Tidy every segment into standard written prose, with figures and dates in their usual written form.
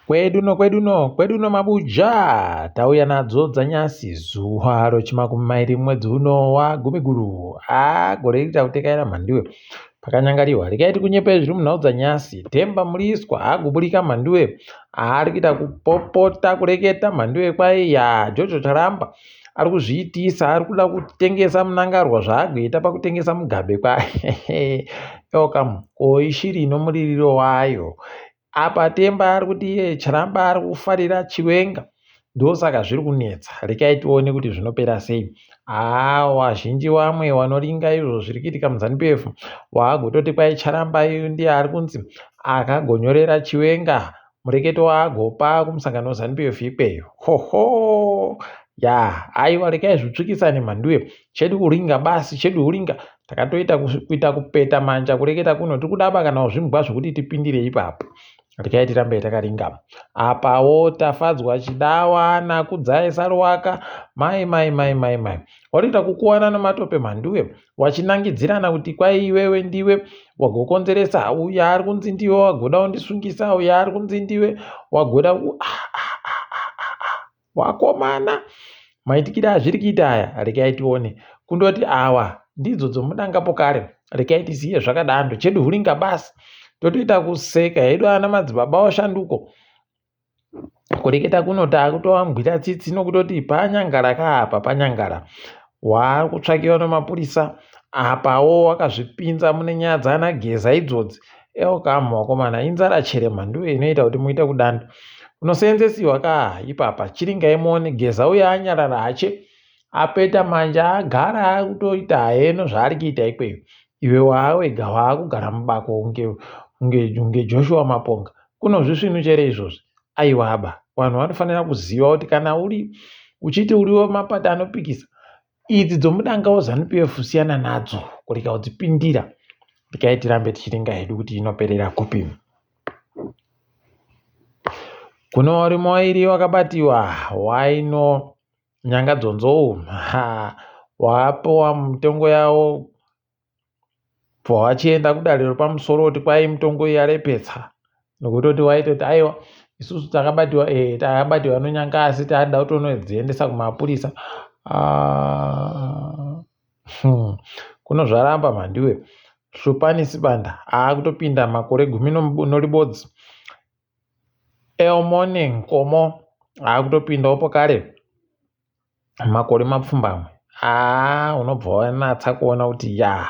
Kwedu no kwedu no kwedu no mabuja tauya nadzo dzanyasi zuva rochimakumi mairi mwedzi uno wagumiguru haa gore iri takutekaira mhanduwe pakanyangariwa regai tikunyepe zviri munhau dzanyasi Themba Mliswa haguburika mhanduwe haari kuita kupopota kureketa mhanduwe kwai ya Jojo Charamba ari kuzviitisa ari kuda kutengesa Mnangagwa zvaagoita pakutengesa Mugabe kwai welcome ko ishiri inomuririro wayo Apa Temba ari kuti iye Charamba ari kufarira Chiwenga ndosaka zviri kunetsa rekai tione kuti zvinopera sei haa wazhinji wamwe wanoringa izvo zviri kuitika muZanu PF waagototi kwai Charamba iyu ndiye ari kunzi akagonyorera Chiwenga mureketo waagopa kumusangano weZanu PF ikweyo hoho ya aiwa rekai zvitsvukisane mhanduwe chedu kuringa basi chedu huringa takatoita kuita kupeta manja kureketa kuno tiri kudaba kana zvimbwa zvekuti tipindire ipapo rekai tirambe takaringa apawo tafadzwa chidawa nakudzai saruwaka mai mai mai mai mai watoita kukuwana nematope mhanduwe wachinangidzirana kuti kwai iwewe ndiwe wagokonzeresa uyo ari kunzi ndiwe wagoda kundisungisa uyo ari kunzi ndiwe wagoda ah, ah, ah, ah, ah, ah. Wakomana maitikire azviri kuita aya regai tione. Kundoti awa ndidzo dzomudangapo kare regai tisiye zvakadando chedu huringa basi. Totoita kuseka hedu ana madzibaba oshanduko. Kureketa kuno takutovambwira tsitsi nokutoti panyangara ka apa panyangara. Waakutsvakiwa nemapurisa apawo wakazvipinza mune nyaya dzana Geza idzodzi Elkam wakomana inzara chere mhanduwe inoita kuti muite kudando unoseenzesiwa ka ipapa chiringai muone Geza uye anyarara hache apeta manja agara akutoita heno zvaari kuita ikweyo iwe waawega waakugara mubako kunge kunge kunge Joshua Maponga kunozvisvinu chere izvozvi aiwa aba vanhu vanofanira kuziva kuti kana uri uchiti uriwo mapato anopikisa Idzi dzomudanga weZanu PF siyana nadzo kurega kudzipindira regai tirambe tichiringa hedu kuti inoperera kupi. Kune varume vairi vakabatiwa waino nyanga dzonzou wapiwa mitongo yavo Bva wachienda kudare repamusoro kuti kwai mitongo iyi yarepetsa nokutoti waitoti aiwa isusu takabatiwa eh, takabatiwa nonyanga asi taada kutonodziendesa kumapurisa ah, hmm. Zvaramba mhandiwe Hlupani Sibanda aakutopinda makore gumi noribodzi Elmone Nkomo aakutopindawo pokare makore mapfumbamwe haa unobva wanatsa kuona kuti ya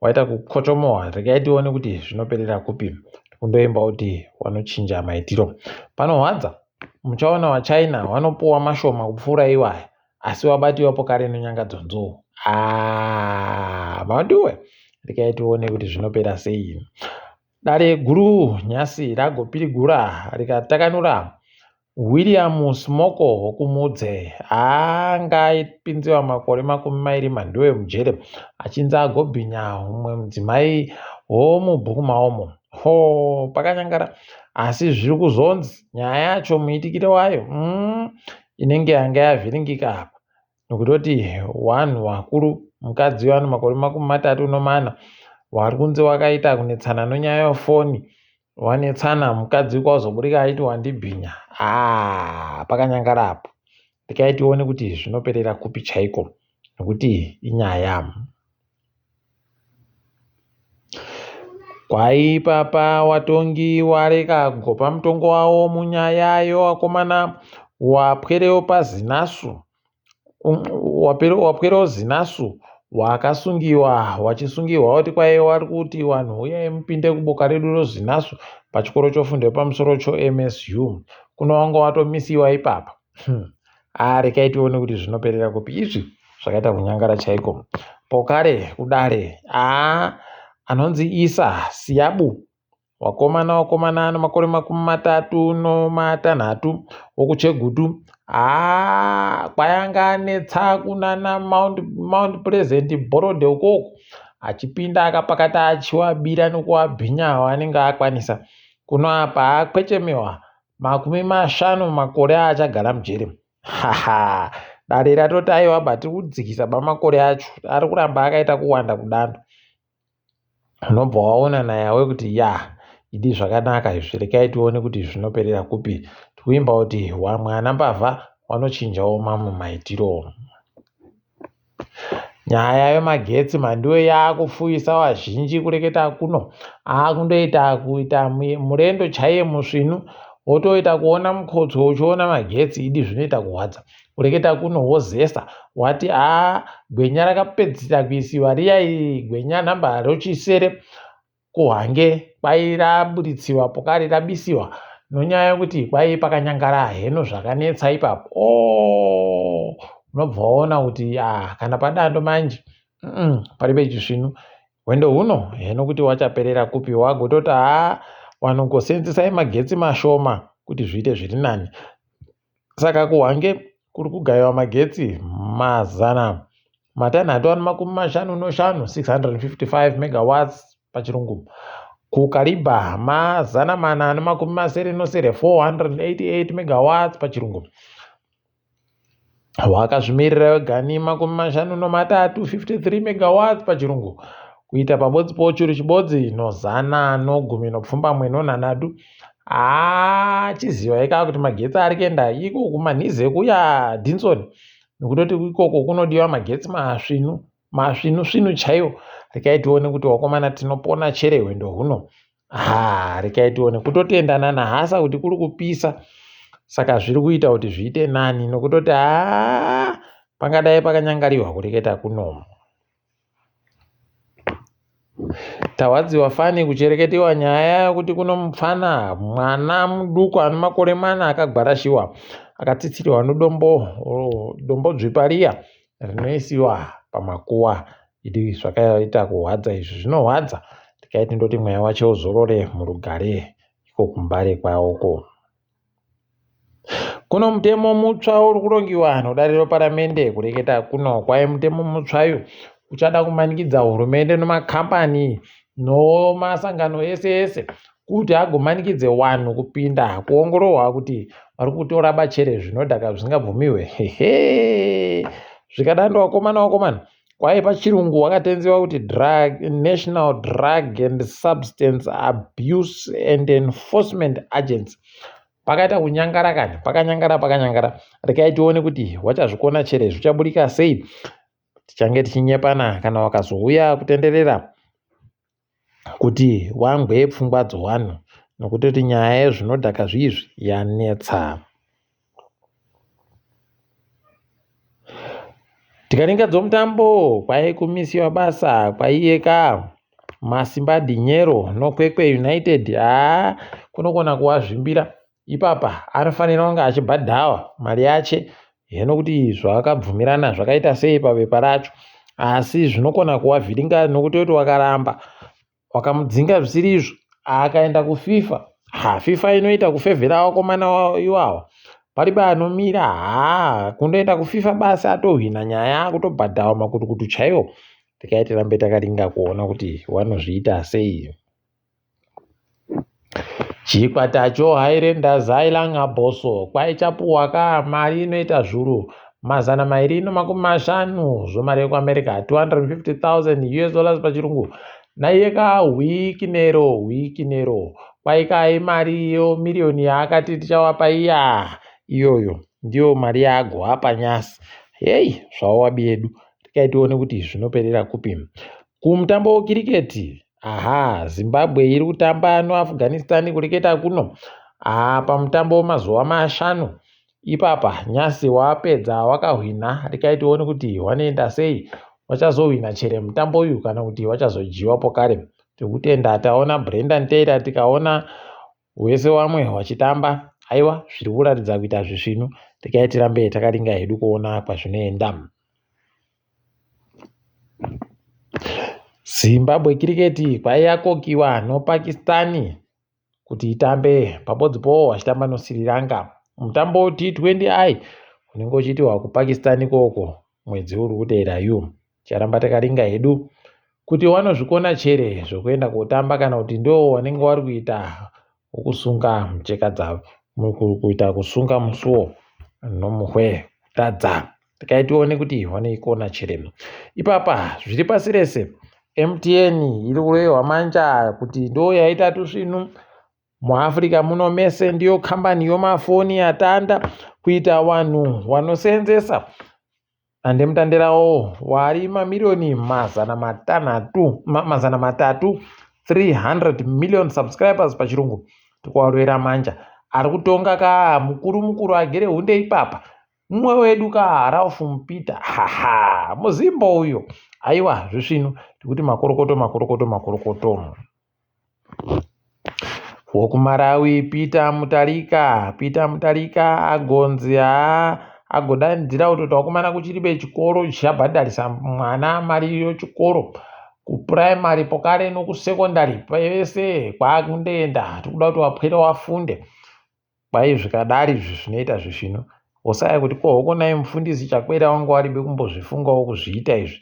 waita kukochomowa regai tione kuti zvinoperera kupi kundoimba kuti wanochinja maitiro panohwadza muchaona wachina wanopuwa mashoma kupfuura iwaya asi wabatiwapo kare nenyanga dzonzou haa maduwe regai tione kuti zvinopera sei dare guru nyasi ragopirigura rikatakanura William Smoko Hokumudze anga aipinziwa makore makumi mairi manduwe mujere achinzi agobhinya umwe mudzimai womubhuku maomo. Ho pakanyangara asi zviri kuzonzi nyaya yacho muitikire wayo mm, inenge yanga yavhiringika apa nokutoti wanhu wakuru mukadzi uyo ane makore makumi matatu nomana wari kunzi wakaita kunetsana nonyaya yefoni wanetsana mukadzi kwazoburika aiti wandibhinya haa pakanyangara apo rekai tione kuti zvinoperera kupi chaiko nokuti inyaya kwaipapa watongi wareka kugopa mutongo wawo munyaya yewakomana wapwerewo pazinasu Wapwere Zinasu wakasungiwa wachisungirwa kuti kwai wari kuti vanhu huyai mupinde kuboka redu roZinasu pachikoro chofundo yepamusoro choMSU kuno wanga watomisiwa ipapa hmm. Ah, rekai tione kuti zvinoperera kupi izvi zvakaita kunyangara chaiko pokare kudare aa ah, anonzi Isa Siyabu Wakomana wakomana ane makore makumi matatu nomatanhatu wokuChegutu haa kwayanga anetsa kunana Mount, Mount Pleasant Borrowdale ukoko achipinda akapakata achiwabira nokuwabhinya awo anenge akwanisa kuno apa akwechemewa makumi mashanu makore aachagara mujeri haha dare ratoti aiwa ba tiri kudzikisa bamakore acho ari kuramba akaita kuwanda kudando unobva waona nayawe kuti ya Idi zvakanaka izvi, rekai tione kuti zvinoperera kupi. Tikuimba kuti wamwe ana mbavha wanochinjawo mamwe maitiro. Nyaya yemagetsi mhanduwe yakufuwisa vazhinji kureketa kuno. Akundoita kuita murendo chaiye musvinu wotoita kuona mukotso uchiona magetsi idi zvinoita kuhwadza. Kureketa kuno wozesa wati haa gwenya rakapedzisira kuisiwa riya iri gwenya nhamba rochisere kuHwange kwai raburitsiwa pokare rabisiwa nonyaya yekuti kwai pakanyangara heno zvakanetsa ipapo oh, unobva waona kuti ah, kana padando manje paribe chisvinu hwendo huno heno kuti wachaperera kupi wagototi haa wanongosenzesai magetsi mashoma kuti zviite zviri nani. Saka kuHwange kuri kugaiwa magetsi 655, 655 megawatts pachirungu. KuKariba 487, 488 megawatts pachirungu. Wakazvimirira wega ni 53, 53 megawatts pachirungu. Kuita pabodzi pochuru chibodzi nozana nogumi nopfumbamwe nonhanhatu. Haa chiziva ika kuti magetsi ari kuenda iko kumanhize kuya Dhinson nekutoti ikoko kunodiwa magetsi masvinu masvinu svinu chaiwo. Rekai tione kuti wakomana tinopona chere hwendo huno. Haa rekai tione kutotenda nana hasa kuti kuri kupisa saka zviri kuita kuti zviite nani nokutoti haa pangadai pakanyangariwa kureketa kuno. Tarwadziwa fani kuchereketewa nyaya yekuti kuno mupfana mwana muduku ane makore mana akagwarashiwa akatsitsirwa nedombo dombo dzvipa riya rinoisiwa pamakuwa. Idi zvakaita kuhwadza izvi zvinohwadza tikaiti ndoti mweya wacho uzorore murugare iko kumbare kwawoko. Kuno mutemo mutsva uri kurongiwa nodare reparamende kureketa kuno kwai mutemo mutsva uyu uchada kumanikidza hurumende nemakambani nomasangano ese ese kuti agomanikidze vanhu kupinda kuongororwa kuti vari kutora bachere zvinodhaka zvisingabvumiwe. Hehe zvikadando vakomana vakomana kwai pachirungu wakatenzewa kuti drug, National Drug and Substance Abuse and Enforcement Agency. Pakaita kunyangara kani, pakanyangara pakanyangara. Rekai tione kuti wachazvikona chere zvichaburika sei. Tichange tichinyepana kana wakazouya kutenderera kuti wangwe pfungwa dzowanhu nokutoti nyaya yezvinodhaka zviizvi yanetsa. Tikaringa dzomutambo kwai kumisiwa basa kwaiyeka Masimba Dinyero noKwekwe United haa kunogona kuwazvimbira ipapa anofanira kunge achibhadhawa mari yache heno kuti zvavakabvumirana zvakaita sei pabepa racho asi zvinokona kuwavhiringa nokutoti wakaramba wakamudzinga zvisiri izvo akaenda kuFIFA ha FIFA inoita kufevhera vakomana iwawa paribe anomira haa kundoenda kuFIFA basi atohwina nyaya akutobhadhawa makutukutu chaiwo tikai tirambe takaringa kuona kuti wanozviita sei. Chikwata cho Highlanders Ilanga Bosso kwaichapuwa ka mari inoita zvuru 250 zvemari yekuAmerica 250,000 US dollars pachirungu naiye ka Wikinero Wikinero kwaika imari iyo miriyoni yaakati tichawapa iya iyoyo ndiyo mari yaagowapa nyasi hei zvawabi yedu rekai tione kuti zvinoperera kupi kumutambo wekiriketi aha Zimbabwe iri kutamba noAfghanistan kureketa kuno aha pamutambo wemazuva mashanu ipapa nyasi wapedza wakahwina rekai tione kuti wanoenda sei wachazohwina chere mutambo uyu kana kuti wachazodyiwa pokare tikutenda taona Brendan Taylor tikaona wese wamwe wachitamba aiwa zviri kuratidza kuita zvisvinu rekai tirambe takaringa hedu kuona kwazvinoenda. Zimbabwe kiriketi kwaiyakokiwa noPakistan kuti itambe pabodzi powo vachitamba noSri Lanka. Mutambo T20I unenge uchiitiwa kuPakistan ikoko mwedzi uri kuteera yu. Ticharamba takaringa hedu kuti wanozvikona chere zvokuenda kotamba kana kuti ndo wanenge wari kuita wokusunga mucheka dzavo kuita kusunga musuwo nomuhwe kutadza tikai tione kuti wanoikona chere ipapa zviri pasi rese MTN iri kurohwa manja kuti ndo yaita tusvinu. MuAfrica muno mese ndiyo kambani yomafoni yatanda kuita wanhu wanoseenzesa dandemutande rawo wari mamiriyoni 600, 300, 300 million subscribers pachirungu tikuvarovera manja. Ari kutonga ka mukuru mukuru agere hunde ipapa mumwe wedu ka Ralph Mupita haha muzimbo uyo aiwa zvisvinu tikuti makorokoto makorokoto makorokoto. WokuMarawi Peter Mutarika Peter Mutarika agonzi haa agodanidzira kutoti vakomana kuchiribe chikoro chichabhadharisa mwana mari yochikoro kupuraimari pokare nokusekondari pese kwaakundoenda tikuda kuti wapwere wafunde. Kwai zvikadari izvi zvinoita zvisvinu. Wosaya kuti ko hokonai mufundisi Chakwera wanga waribe kumbozvifungawo kuzviita izvi.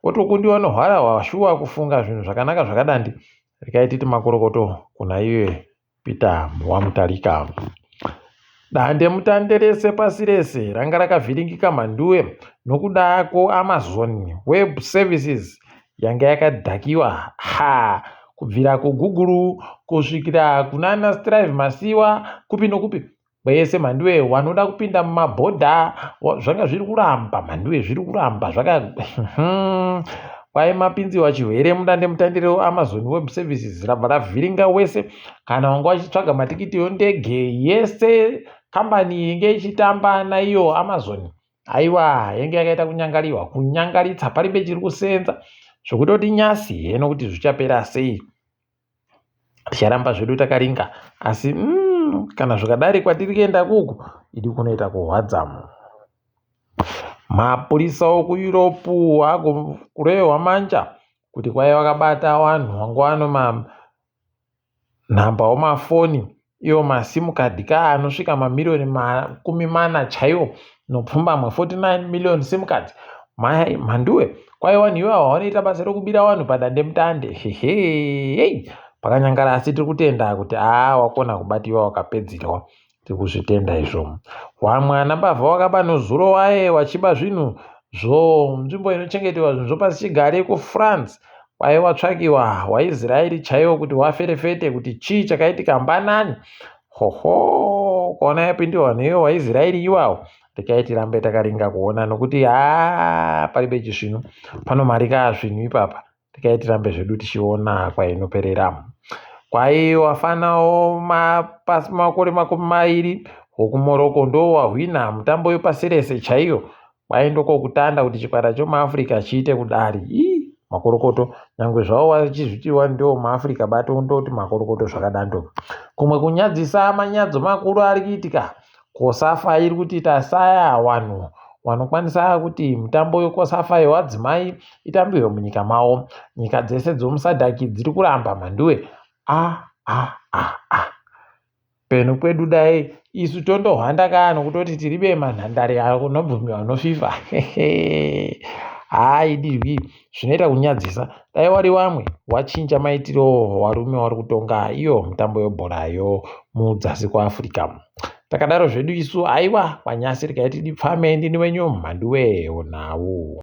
Wotokundiwa nohwarahwa shuwa kufunga zvinhu zvakanaka zvakadandi. Regai titi makorokoto kuna iye Peter waMutarika. Dandemutande rese pasi rese ranga rakavhiringika mhanduwe nokuda kweAmazon Web Services yanga yakadhakiwa ha kubvira kuGoogle kusvikira kunana Strive Masiwa kupi nokupi kwese mhanduwe wanoda kupinda mumabhodha zvanga zviri kuramba mhanduwe zviri kuramba zvaka kwai mapinziwa chirwere mudandemutande reAmazon Web Services rabva ravhiringa wese kana wanga wachitsvaga matikiti yondege yese kambani inge ichitamba naiyo Amazon aiwa yenge yakaita kunyangariwa kunyangaritsa paribe chiri kusenza zvokutoti nyasi heno kuti zvichapera sei ticharamba zvedu takaringa asi kana zvikadari kwatiri kuenda kuku idi kunoita kuhwadza. Mapurisa okuEurope akurehwa manja kuti kwai vakabata vanhu vanga vano manhamba omafoni iwo masimu kadhi ka anosvika mamiriyoni 40 chaiwo nopfumbamwe 49 million sim cards. Mhanduwe kwai vanhu ivava vanoita basa rekubira vanhu padandemutande hehe pakanyangara asi tiri kutenda kuti aa wakona kubatiwa wakapedzerwa tiri kuzvitenda izvo. Wamwe ana mbavha wakaba nozuro waye wachiba zvinhu zvonzvimbo inochengeterwa zvinhu zvopasi kuFrance kwai watsvakiwa waIsraeri chaiwo kuti waferefete kuti chii chakaitika mbanani hoho kuona yapindiwa neiwo waIsraeri iwawo rekai tirambe takaringa kuona nokuti haa paribe chisvinu panomarika zvinhu ipapa rekai tirambe zvedu tichiona kwainoperera. Kwai wafanawo pasi makore 20 wokuMorocco ndo wahwina mutambo wepasi rese chaiyo kwai ndokokutanda kuti chikwata chomuAfrica chiite kudari ii makorokoto nyangwe zvavo vachizvitiwa ndiwo muAfrica bato ndoti makorokoto zvakadando. Kumwe kunyadzisa manyadzo makuru ari kuitika Kosafa iri kuti tasaya vanhu vanokwanisa kuti mitambo yeKosafa yevadzimai itambirwe munyika mavo. Nyika dzese dzomuSADC dziri kuramba mhanduwe a a a a peno kwedu dai isu tondohwanda ka nokutoti tiribe manhandare anobvumiwa noFIFA haaidihwi zvinoita kunyadzisa dai wari wamwe wachinja maitiro warume wari kutonga iyo mitambo yebhorayo mudzasi kuAfrica. Takadaro zvedu isu aiwa kwanyasi regai tidipfame ndini wenyu mhanduwe nhau.